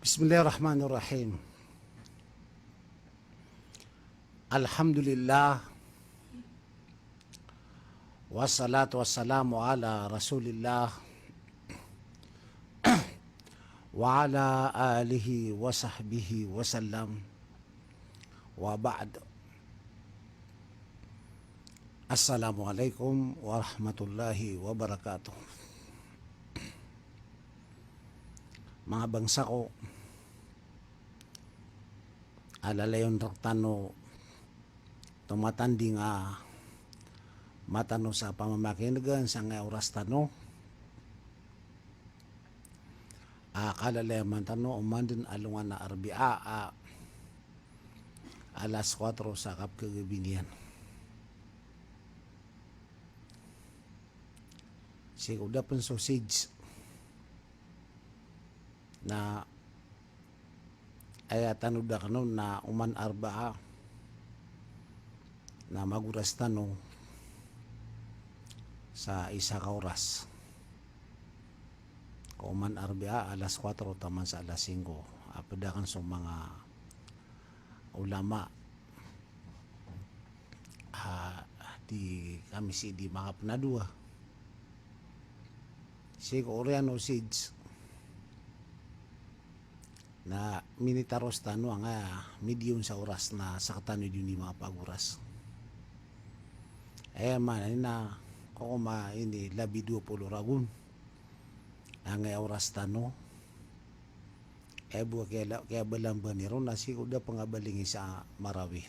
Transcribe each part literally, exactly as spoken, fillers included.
Bismillahirrahmanirrahim. Alhamdulillah. Wassalatu wassalamu ala Rasulillah. Wa ala alihi wa sahbihi wa sallam. Wa ba'd. Assalamualaikum warahmatullahi wabarakatuh. Manga bangsa ko, a lalayon rektano tomatanding a matano sa pamamakinegan sangkai oras tano. A kalalayaman tano oman den alongan a Arbaa a alas kuwatro sa kapkagabi niyan. Sii ko da pen sausage na aya tano da kano na oman Arbaa na magoras tano sa isa ka oras. Ko oman Arbaa alas kuwatro taman sa alas singko. A ped aken so manga ulama a di kami sii di makapenadowa. Sii ko oriyan o sausage na minitaros tano angkaya midiyon sa oras na saktano i di makapagoras. Aya maana niyan na ko koma ini labi dowa polo ragon angkaya oras tano. Aya bo a kiyala-, kiyabalambaniro na sii ko da pen a balingi sa Marawi.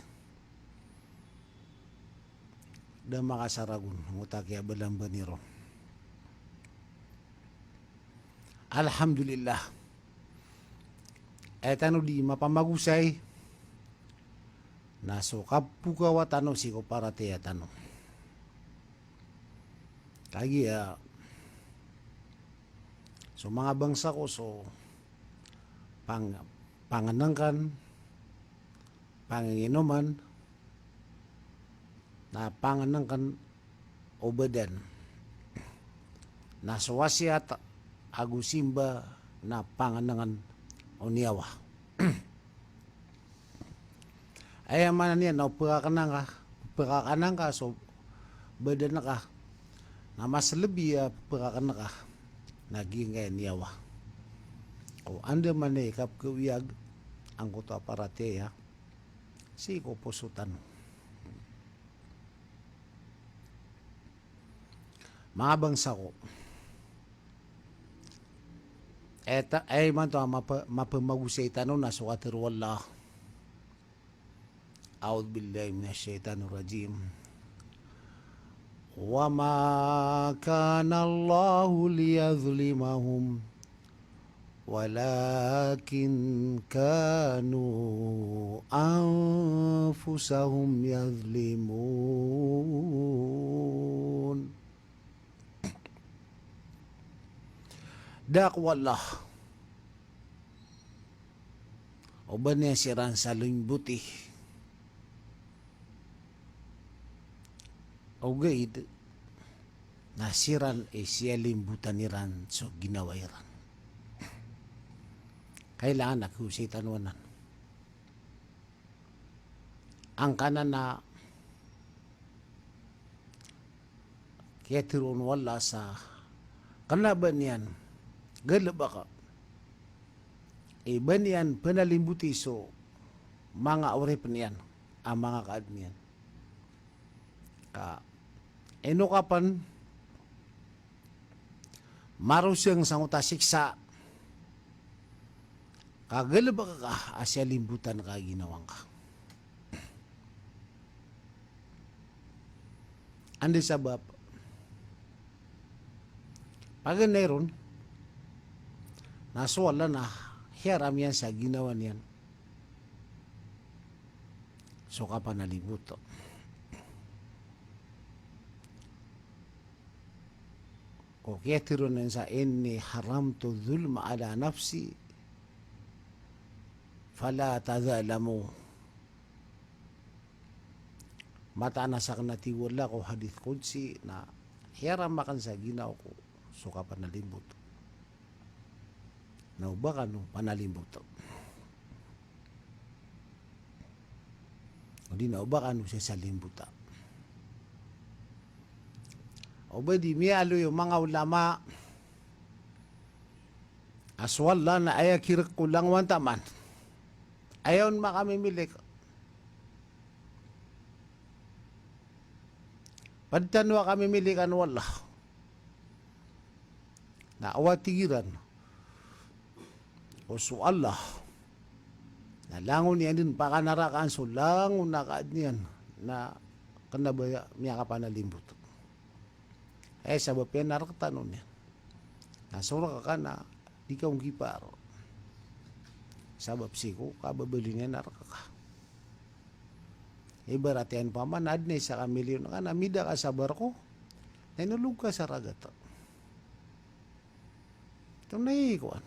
Da makasaragon, angkoto a kiyabalambaniro. Alhamdulillah. Aya tano di mapamagosay na so kapokawa tano sii ko paratiyaya tano. Kagiya so manga bangsa ko so pang-, pangenengken, panginginoman, na pangenengken o badan. Na so wasiyat ago simba na pangenengken o niyawa. Aya maana niyan na o pekakenang ka, pekakenang ka so badan ka, na mas lebi a pekakenang ka na giyangkai a niyawa. O andamanaya i kapekawiyag angkoto a paratiyaya sii ko poso tano. Manga bangsa ko, aya ta-, aya imanto a mapa-, mapamagosay tano na so katharo o Allah. A'udhu billahi minash shaitanir rajim. Wa ma kana Allahu liyadhlimahum walakin kanu anfusahum yadhlimun. Da ko Allah o ba niyan siran salemboti, ogaid na siran i siyalembotan iran so ginawa iran. Kailangan a kiyosay tano anan. Angkanan a kiyatharoon o Allah sa kena ba niyan galebek i ba niyan penalemboti so manga oripen iyan a manga kaadn iyan. Ka ino ka pen maroseng sangkoto a siksa ka galebek ka a siyalembotan ka a ginawa ngka. Anda i sabap? Paganay ron na so Allah na hiyaram iyan sa ginawa niyan so kapanalembot. Ko kiyatharoon iyan sa, "Inni haramtu dhulma ala nafsi, fala tadhalamu." Mataan a saken a tig o Allah ko hadith qudsi na hiyaram aken sa ginawa ko so kapanalembot. na o ba kano panalimbota. O di na o ba kano sasalimbota. O ba di miyaaloy o manga ulama a so Allah na aya kirek ko langowan taman. Aya on makamimilik. Pd tano a kamimilikan o Allah. Na o a tig iran o so Allah na langon iyan dn pakanarakaan so langon a kaadn iyan na kna ba miyakapanalimbot. Aya sabap iyan na rktano niyan. Na so rk ka na di ka ongkipar. Sabap sii ko kababaloy niyan a rk ka. Ibarat iyan paman na adn a isa ka milyon ka na mida ka sa barko na inolog ka sa ragat. Tonaa i kowan.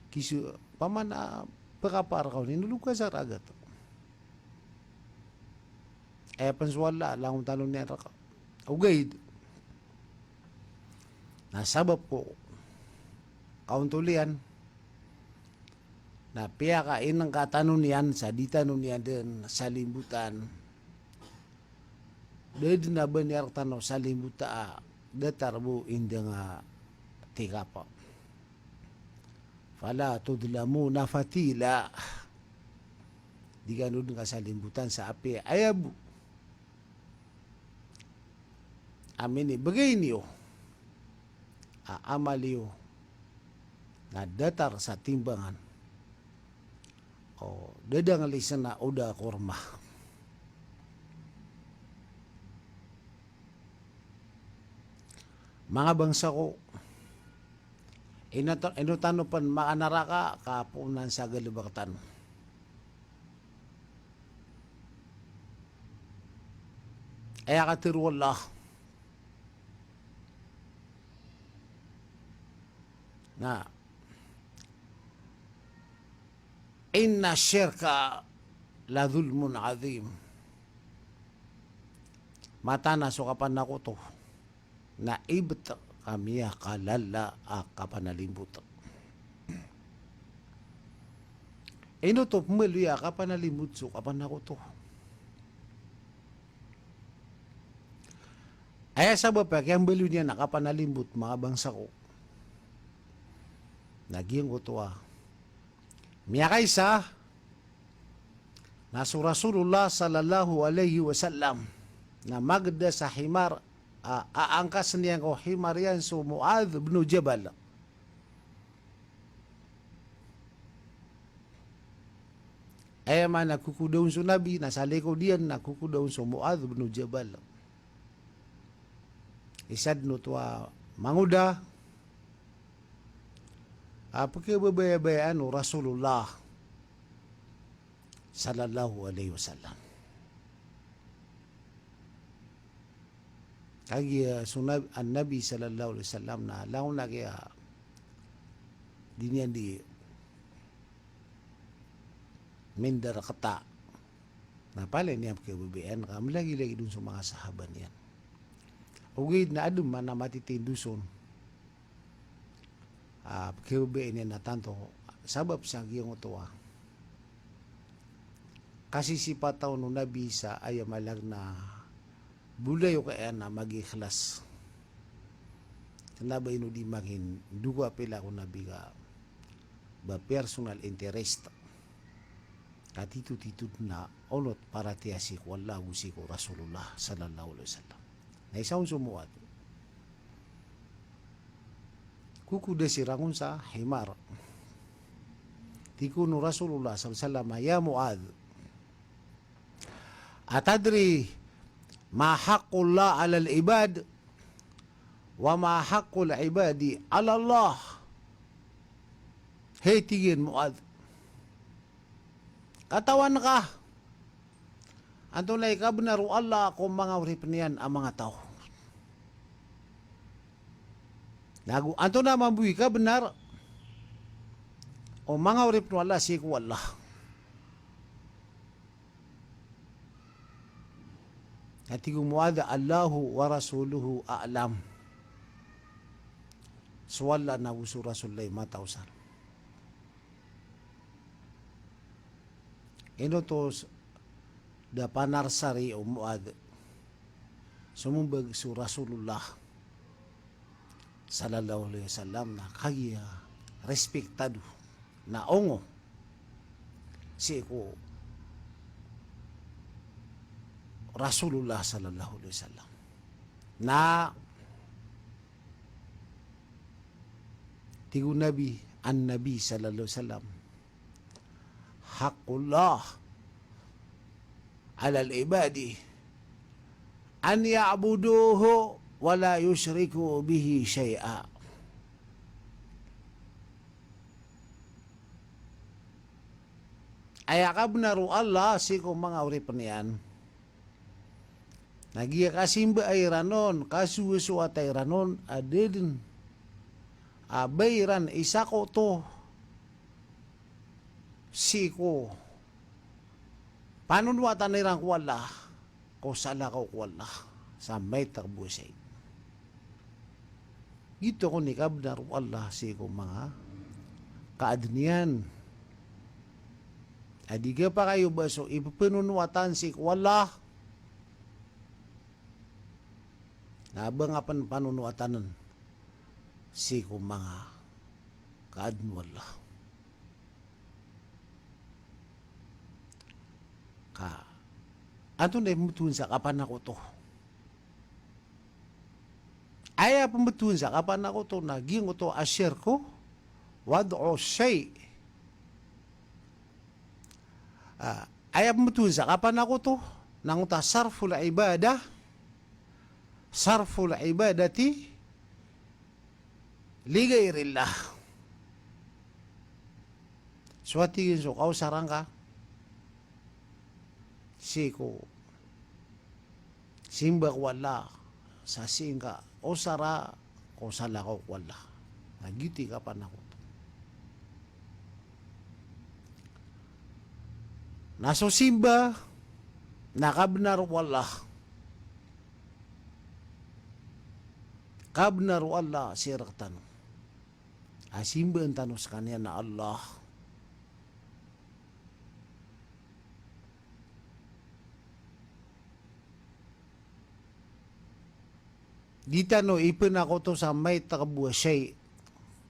Kiso paman a pkapar ka on, inolog ka sa ragat. Aya pn so Allah, langon tano niyan rk ka. Ogaid na sabap ko kaontol iyan na piyakainngka tano niyan sa di tano niyan dn salimbotan. Da dn a ba niyan rktano salimbota a datar bo indng a tikapa. Fala tudlamuna fatila. Di kano dn kasalimbotan sa apiya aya bo a minibgay niyo a amal iyo na datar sa timbangan o da dangl i sna o da a korma. Manga bangsa ko, ino ta-, ino tano pn makanaraka ka poon sa galbk tano. Aya katharo o Allah na, "Inna shirka la dhulmun adhim." Mataan a so kapanakoto na ibt ka miyakalala a kapanalimbot. Ino oto pmbaloy a kapanalimbot so kapanakoto? Aya sabap a kiyambaloy niyan a kapanalimbot, manga bangsa ko, na giyangkoto a miyakaisa na so Rasulullah sallallahu alaihi wasallam na magda sa himar, a, aangkas niyan ko himar iyan so Muadh bin Jabal. Aya maana a kokoda on so Nabi, na sa likod iyan na kokoda on so Muadh bin Jabal. Isa dn oto a mangoda a pkhababayabayaan o Rasulullah sallallahu alaihi wasallam. Kagiya so Nab-, an-Nabi sallallahu alaihi wasallam na langon a kiya di niyan di mindarkta. Na palaya niyan pkhababayaan ka mlagilagid on so manga sahaba niyan. Ogaid na adn man a matitindos on a pkhababayaan iyan a tanto, sabap sa giyangkoto a kasisipatan o Nabi sa aya maana na bolayoka iyan a magikhlas. Kna ba ino di mangin dowa pila ko Nabi ka ba personal interest. Ka titotito dn a onot paratiyaya sii ko Allah ago sii ko Rasulullah sallallahu alaihi wasallam. Na isa on so Muadh. Kokoda siran on sa himar. Tig on o Rasulullah sallallahu alaihi wasallam, "Ya Muadh, atadri ma haqqullah alal ibad, wa ma haqqul ibadi alallah?" Hay, tig iyan, Muadh, katawan ka antonaa i kabnar o Allah ko manga oripn iyan a manga taw? Nago antonaa mambo i kabnar o manga oripn o Allah sii ko Allah? Na tig o Muadh, "Allahu wa rasuluhu a'lam." so Allah nago so Rasulullah i mataw san. Ino oto s-, da panarsari o Muadh, somombag so Rasulullah sallallahu alaihi wasallam na kagiya respektado na ongo sii ko Rasulullah sallallahu alaihi wasallam. Na tig o Nabi, an-Nabi sallallahu alaihi wasallam, "Haqqullah alal ibadi an ya'buduhu wa la yushriku bihi shay'a." Aya kabnar o Allah sii ko manga oripn iyan na giya kasimbaa iran on, kasowasowataa iran on, a da dn a ba iran isakoto sii ko panonowatan iran ko Allah, ko salakaw ko Allah sa maitak bo a shayi. Giyoto kon i kabnar o Allah sii ko manga kaadn iyan. A di kapakay o ba so ippanonowatan sii ko Allah na ba ngka pn panonowatanan sii ko manga kaadn o Allah. Ka antonaa i pmbtowan sa kapanakoto? Aya pmbtowan sa kapanakoto na giyangkoto a shirku, wad'u shay'. Ah, aya pmbtowan sa kapanakoto na angkoto a sarful ibadah, sarful ibadati li ghairillah. So a tig iyan so kaosara ngka sii ko simba ko Allah sa sii ngka osara ko salakaw ko Allah. Na giyoto i kapanakoto. Na so simba na kabnar o Allah. Kabnar o Allah sii rktano a simbaan tano skaniyan a Allah. Di tano ipnakoto sa maitak bo a shayi,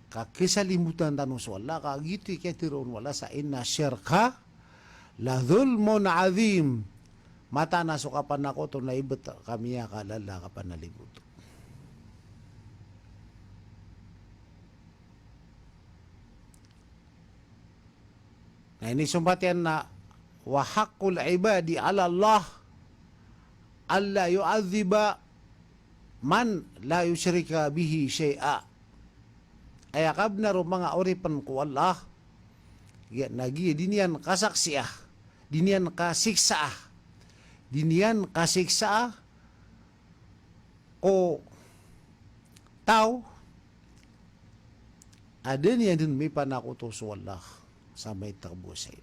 ka khasalimbotan tano so Allah, ka giyoto i kiyatharo o Allah sa inna shirka la dhulmun adhim. Mataan a so kapanakoto na ibt ka miyakalala a kapanalimbot. Na inisompatan na, "Wa haqqul ibadi 'alallah alla yu'adhdhiba man la yushrika bihi syai'a." Aya kabnar o manga oripn ko Allah, giya na giya di niyan kasaksiya, di niyan kasiksaa, di niyan kasiksaa ko taw a da niyan dn mipanakoto so Allah sa maitak bo a shayi.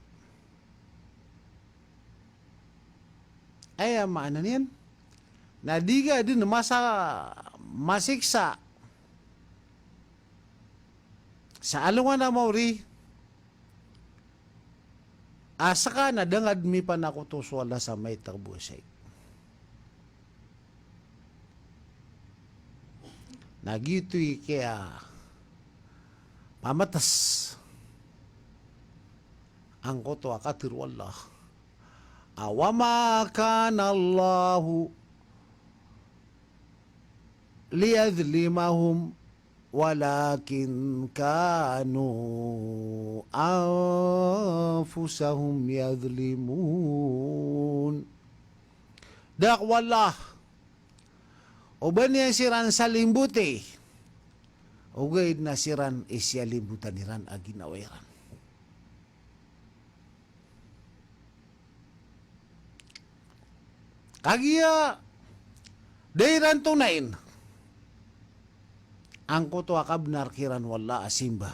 Aya maana niyan na di ka dn masa, masiksa sa alongan a maori a ska na da nga dn mipanakoto so Allah sa maitak bo a shayi. Na giyoto i kiyapamats angkoto a katharo o Allah a, "Wa ma kana Allahu liyadhlimahum walakin kanu anfusahum yadhlimun." Da ko Allah o ba niyan siran salimboti, ogaid na siran i siyalimbotan iran a ginawa iran. Kagiya da iran tonain angkoto a kabnar kiran o Allah a simba.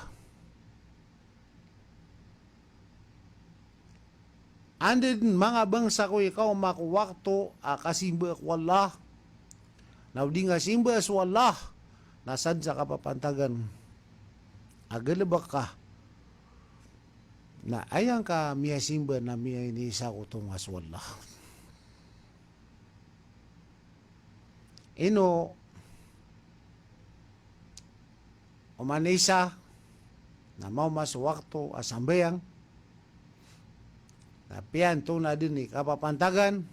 Anda dn manga bangsa ko i kaoma ko wakto a kasimba ko Allah, na o di nga simba so Allah, na sadn sa kapapantagan a galebek ka, na aya ngka miyasimba na miyainisako tonga so Allah. Ino, oman isa na maoma so wakto a sambayang, na piyanto na den i kapapantagan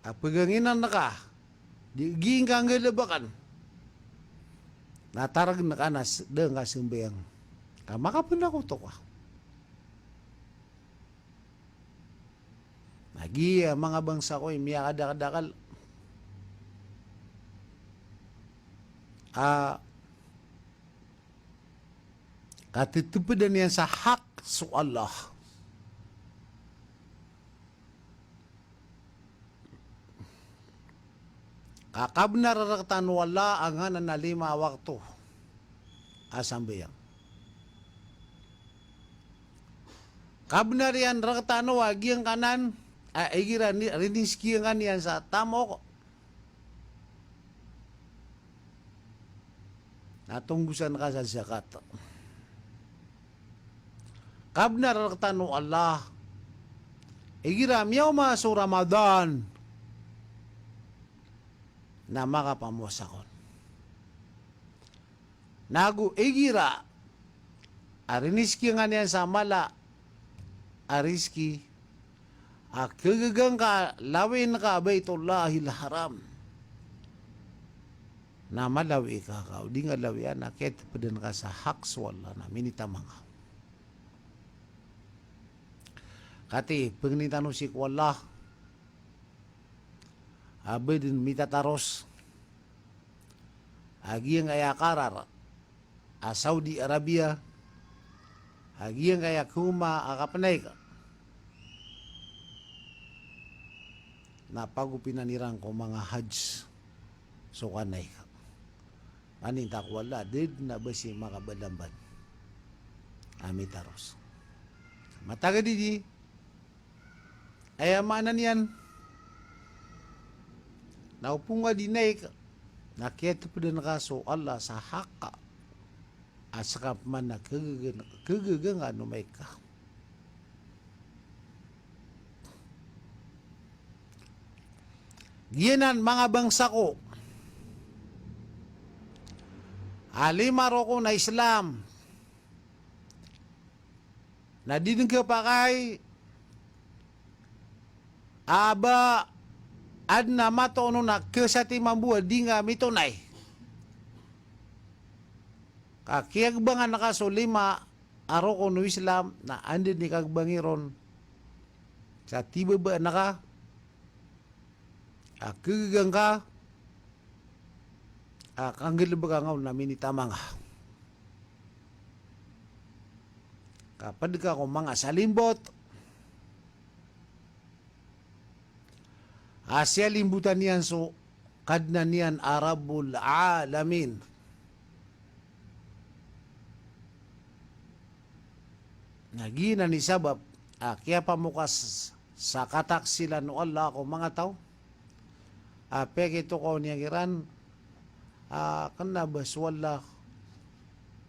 a peganginan ka di gii ngka nggalebeken, na taregen ka na s-, da ngka sambayang ka makapenakoto ka. Na giya manga bangsa ko i miyakadakdakl a katetepedan iyan sa hak so Allah. Ka kabenar rektano o Allah a nganan a lima a wakto a sambayang. Kabenar iyan rektano a giyangkanan a igira ni-, riniskiyan ka niyan sa tamok na tonggosan ka sa zakat. Kabenar rektano o Allah, igira miyaoma so Ramadan na makapamowasa kon. Nago igira a riniskiyan ka niyan sa mala a rizki a kagaga ngka lawin ka Baitullahil Haram, na malawi ka, ka o di nga lawian na kiyatepedan ka sa hak so Allah na minitaman ka. Katii, pengnin tano sii ko Allah a ba den mitataros a giyangkaya karar a Saudi Arabia a giyangkaya koma a kapenaik na pagopinan iran ko manga hajj so kanaik. Paninta ko Allah, da den a ba sii makabalamban a mitaros. Matagad idi, aya maana niyan na opama ka di naik na kiyatepedan ka so Allah sa hak a seka pman na kagaga, kagaga ngka no maik ka. Giyanan manga bangsa ko a lima rokon a Islam na di den khapakay a ba aden a matoon on a khasatiman bo a di nga mitonay. Ka kiyagbangan ka so lima a rokon o Islam na anda den i kagbangi ron sa tibaba na ka a khagaga ngka a kanggalebeka ngka on na minitaman ka. Ka ped ka ko manga salimbot a siyalimbotan iyan so Kadnan iyan a Rabbul Alamin. Na giyanan i sabap a kiyapamokas sa kataksilan o Allah ko manga taw a piyakitokaw niyan kiran a kena ba so Allah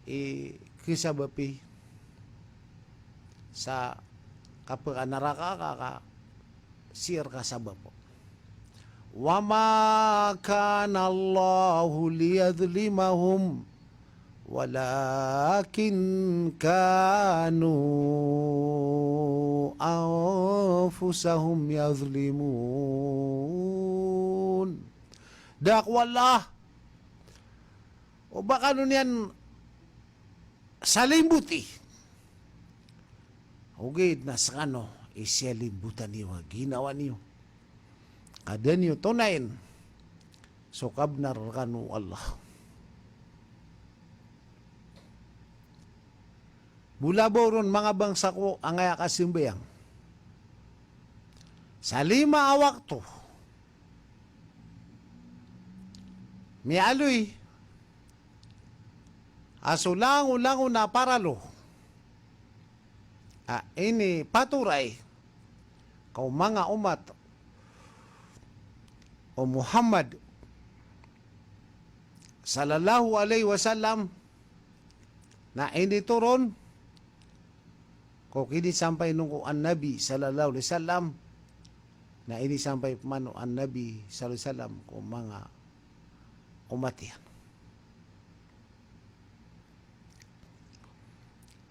i kisabapi sa kapekanaraka ka, ka sii rka sabap. Wa ma kana Allahu liyadhlimahum walakin kanu anfusahum yadhlimun. Da ko Allah o ba kano niyan salimboti, ogaid na sekano i siyalimbotan iyo a ginawa niyo. Ka da niyo tonayin so kabnar rekano o Allah. Molabaw ron manga bangsa ko angkaya kasambayang sa lima a wakto, miyaaloy a so langolangon a paralo a inipatoray ko manga omat o Muhammad sallallahu alaihi wasallam Na initoron ko kinisampay on ko an-Nabi sallallahu alaihi wasallam, na inisampay pman o an-Nabi sallallahu alaihi wasallam ko manga omat iyan.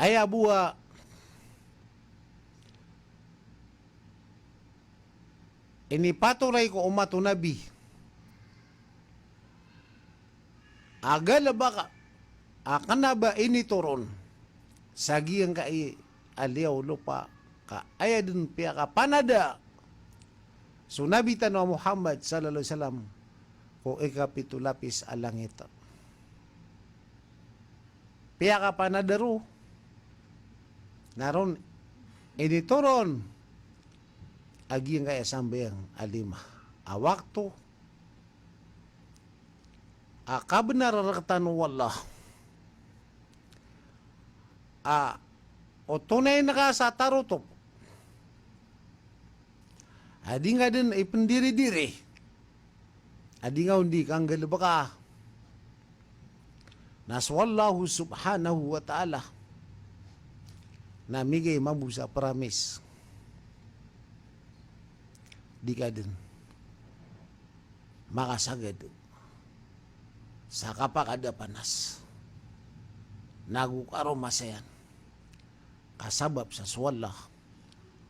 Aya bo a inipatoray ko omat o Nabi a galbk a kna ba initoron sa giyangkai a liyawaw o lopa, ka aya dn piyakapanada so Nabi tano a Muhammad sallallahu alaihi wasallam ko ikapito lapis a langit. Piyakapanada ron, na ron initoron a giyangkai a sambayang a lima a wakto a kabnar rktano o Allah a otonayn ka sa tarotop a di nga dn ipndiridiri, a di nga on di kanggalbka. Na so Allah subhanahu wa ta'ala na migay mambo sa promise, di ka dn makasagad sa kapakadapanas nago karomasayan, ka sabap sa so Allah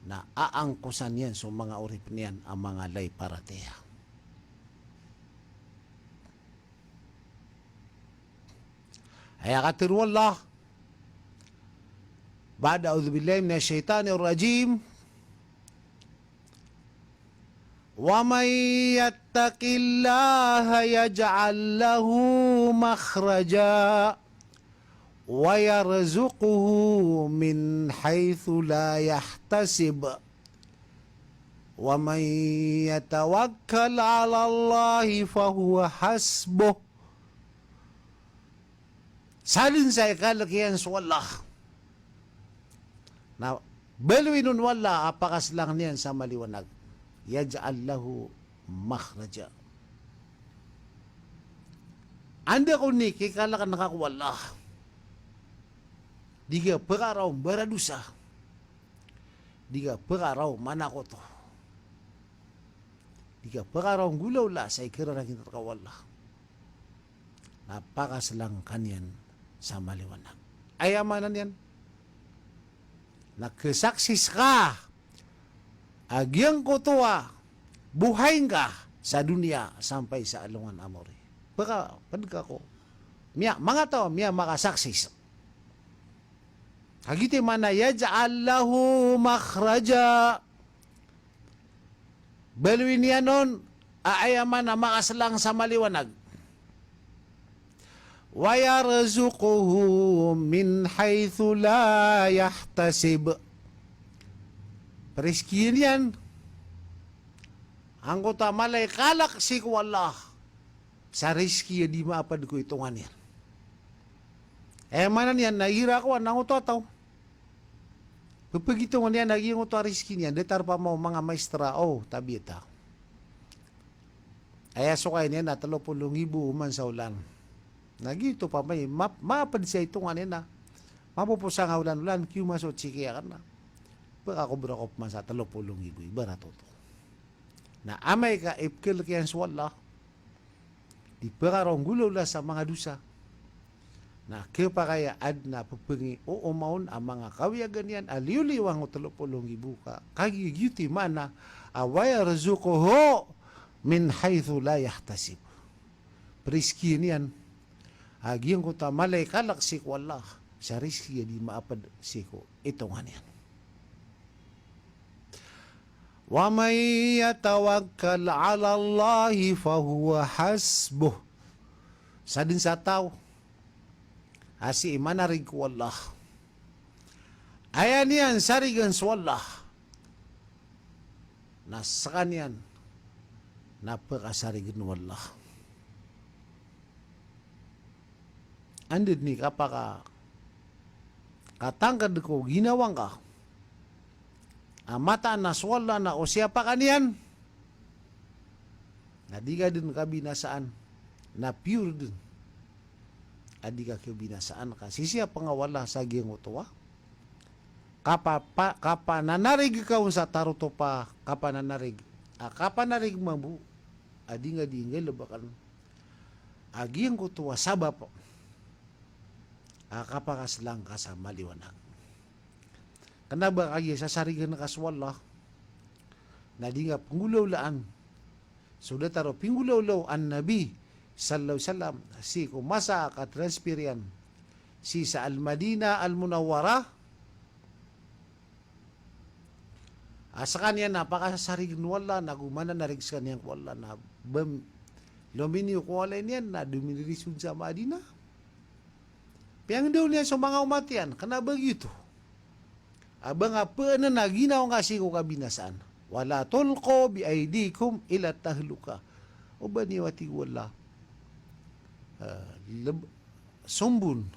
na aangkosan iyan so manga oripn iyan a manga lay paratiyaya. Aya katharo o Allah, ba'da a'udhu billahi minash shaitanir rajim, wa man yattaqillaha yaj'al lahu makhraja wa yarzuqhu min haythu la yahtasib. Wa man yatawakkal 'alallahi fahuwa hasbuh. Sadn sa ikalk iyan so Allah na baloy on o Allah a pakaslang iyan sa maliwanag. Yaj'al lahu makhraja. Anda kon i kikalkn ka ko Allah, di ka pkaraw mbaradosa, di ka pkaraw manakoto, di ka pkaraw nggolawla sa ikararangit rka o Allah, na pakaslang ka niyan sa maliwanag. Aya maana niyan na khasaksis ka a giyangkoto a bohay ngka sa doniya sampay sa alongan a maori. Pka, pd ka ko miya, manga taw a miyamakasaksis. Kagiya oto i maana, yaj'al lahu makhraja. Baloy niyan on a aya maana makaslang sa maliwanag. Wa yarzuqhu min haythu la yahtasib. Prizkiyan iyan angkoto a mala i kalk sii ko Allah sa rizki a di maapd ko itongan iyan. Aya maana niyan na igira ko a angkoto a taw, pphagitong iyan a giyangkoto a rizki niyan, datar pman o manga maestra, o, tabiya ta, aya sokay niyan na tlo polo nggibo oman sa olan. Na giyoto pman i ma-, maapd sa itongan iyan a mapoposa nga olan-olan, kiyoma so tsiki akn na pkakobra ko pman sa tlo polo nggibo, ibarat oto. Na amay ka ipkhalk iyan so Allah, di pkaraw nggolawla sa manga dosa, na khapakay a adn a pphangiooma on a manga kawiyagan iyan a liyoliyo angkoto tlo polo nggibo ka, kagiya giyoto i maana a wa yarzuqhu min haythu la yahtasib. Prizkiyan iyan a giyangkoto a mala i kalk sii ko Allah sa rizki a di maapd sii ko itongan iyan. Wa man yatawakkal 'alallahi fahuwa hasbuh. Sadn sa taw a sii manarig ko Allah, aya niyan sarign so Allah, na skaniyan na pkasarign o Allah. Anda dn i kapaka-, katangkd ko ginawa ngka a mataan a so Allah na o siyapa ka niyan, na di ka dn kabinasaan, na pure dn a di ka khabinasaan ka sii sa pangawala sa giyangkoto a kapa-, pa-, kapananarig ka on sa tarotop a kapananarig. A kapananarig mambo a di nga di nggalbkn a giyangkoto a sabap a kapakaslang ka sa maliwanag. Kna ba kagiya sasarigan ka so Allah na di nga pnggolawlaan so datar o pinggolawla o Nabi sallallahu alaihi wasallam sii ko masa a katransfer iyan sii sa Al-Madinah Al-Munawwarah. A skaniyan na pakasasarigan o Allah, na go mananarig skaniyan ko Allah, na bam-, lominiyo ko walay niyan, na dominiriso on sa Madinah. Piyangndao niyan so manga omat iyan, kna ba giyoto. A ba nga pn a ginawa nga sii ko kabinasaan. "Wala tulqu bi aydikum ila tahlukah." O ba niyo, a tig o Allah, ah, leb-, sombon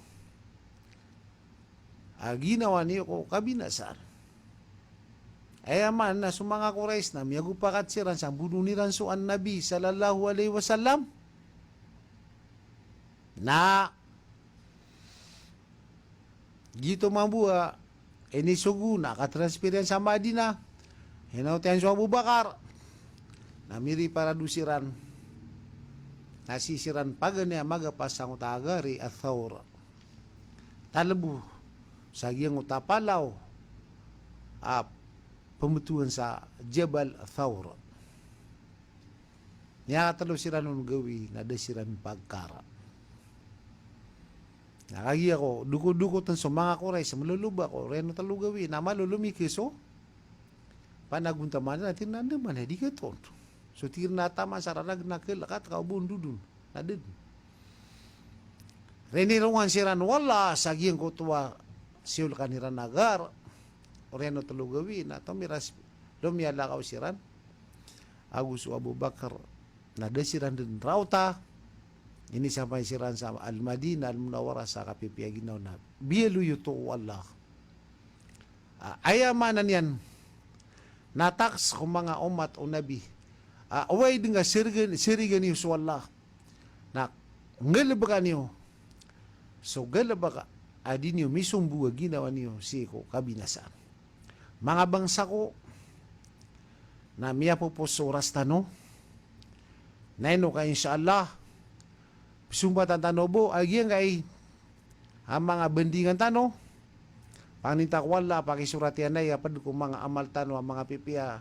a ginawa niyo ko kabinasaan. Aya maana na so manga Quraysh na miyagopakat siran sa mbonoon iran so Nabi sallallahu alaihi wasallam. Na giyoto mambo a inisogo na katransfer iyan sa Madinah. Hinaot iyan so Abu Bakar. Na miriparado siran. Na sii siran paganay a magapas sangkoto a gari a Thawr. Talbo sa giyangkoto a palaw a pmbtowan sa Jabal Thawr. Miyakatlo siran on gawii na da siran pagkara. Na kagiya ko dokodokotn so manga Quraysh, maloloba ko, oriyan o tlo gawii na malolomi ka so panagontaman iran, na tig iran a da man a di ka toon. So tig iran a taman sa rarag na kalkat ka o bo ndodon. Na da dn. Rinirongan siran o Allah sa giyangkoto a siyold kaniran a gar. Oriyan o tlo gawii na tomiras, lomiyalakaw siran ago so Abu Bakar. Na da siran dn raota. Inisampay siran sa Al-Madinah Al-Munawwarah sa kapipiya a ginawa na biyaloy oto o Allah. Ah, aya maana niyan na taks ko manga omat o Nabi. Ah, oway dn nga sarigan, sarigan iyo so Allah. Na nggalbka niyo so galbk a di niyo misombo a ginawa niyo sii ko kabinasaan. Manga bangsa ko, na miyapopos so oras tano. Na ino ka, insha Allah, pzombatan tano bo a giyangkai a manga bandingan tano. Pangnin ta ko Allah, pakisorat iyan ai a pd ko manga amal tano a manga pipiya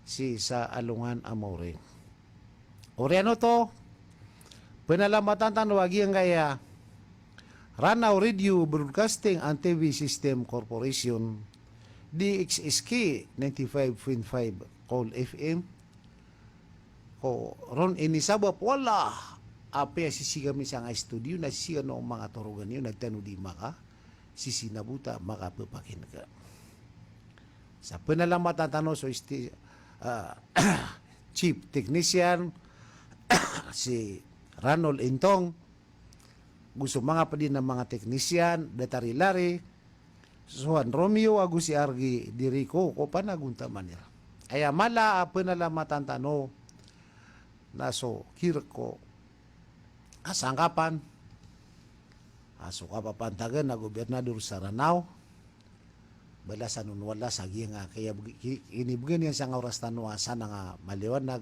sii sa alongan a maori. Oriyan oto, pnalamatan tano a giyangkai a Ranao Radio Broadcasting and T V System Corporation, D X S K ninety-five point five Kool F M, ko ron inisabap o Allah a piyasisiga mi sangkai studio, na sisiga o manga torogan iyo na di tano di maka sisinabotan, makapapakinega. Sa pnalamatan tano so isti-, ah, chief technician, si Ranol Intong, go so manga pd iyan a manga technician, Datar Ilari, Suhan Romeo, ago si Argi Dirico, ko panagontaman iran. Aya mala a pnalamatan tano na so kirk ko kasangkapan a so kapapantagan a gobernador sa Ranao, balasan on o Allah sa giyangkai a bg-, ki-, kinibgan iyan sangkai a oras tano a sanang a maliwanag,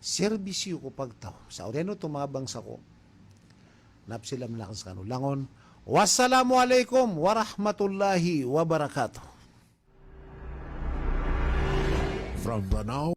serbisyo ko pagtaw. Sa oriyan oto, manga bangsa ko, na pzalam akn skano langon. Wassalamu alaikum warahmatullahi wabarakatuh. From Ranao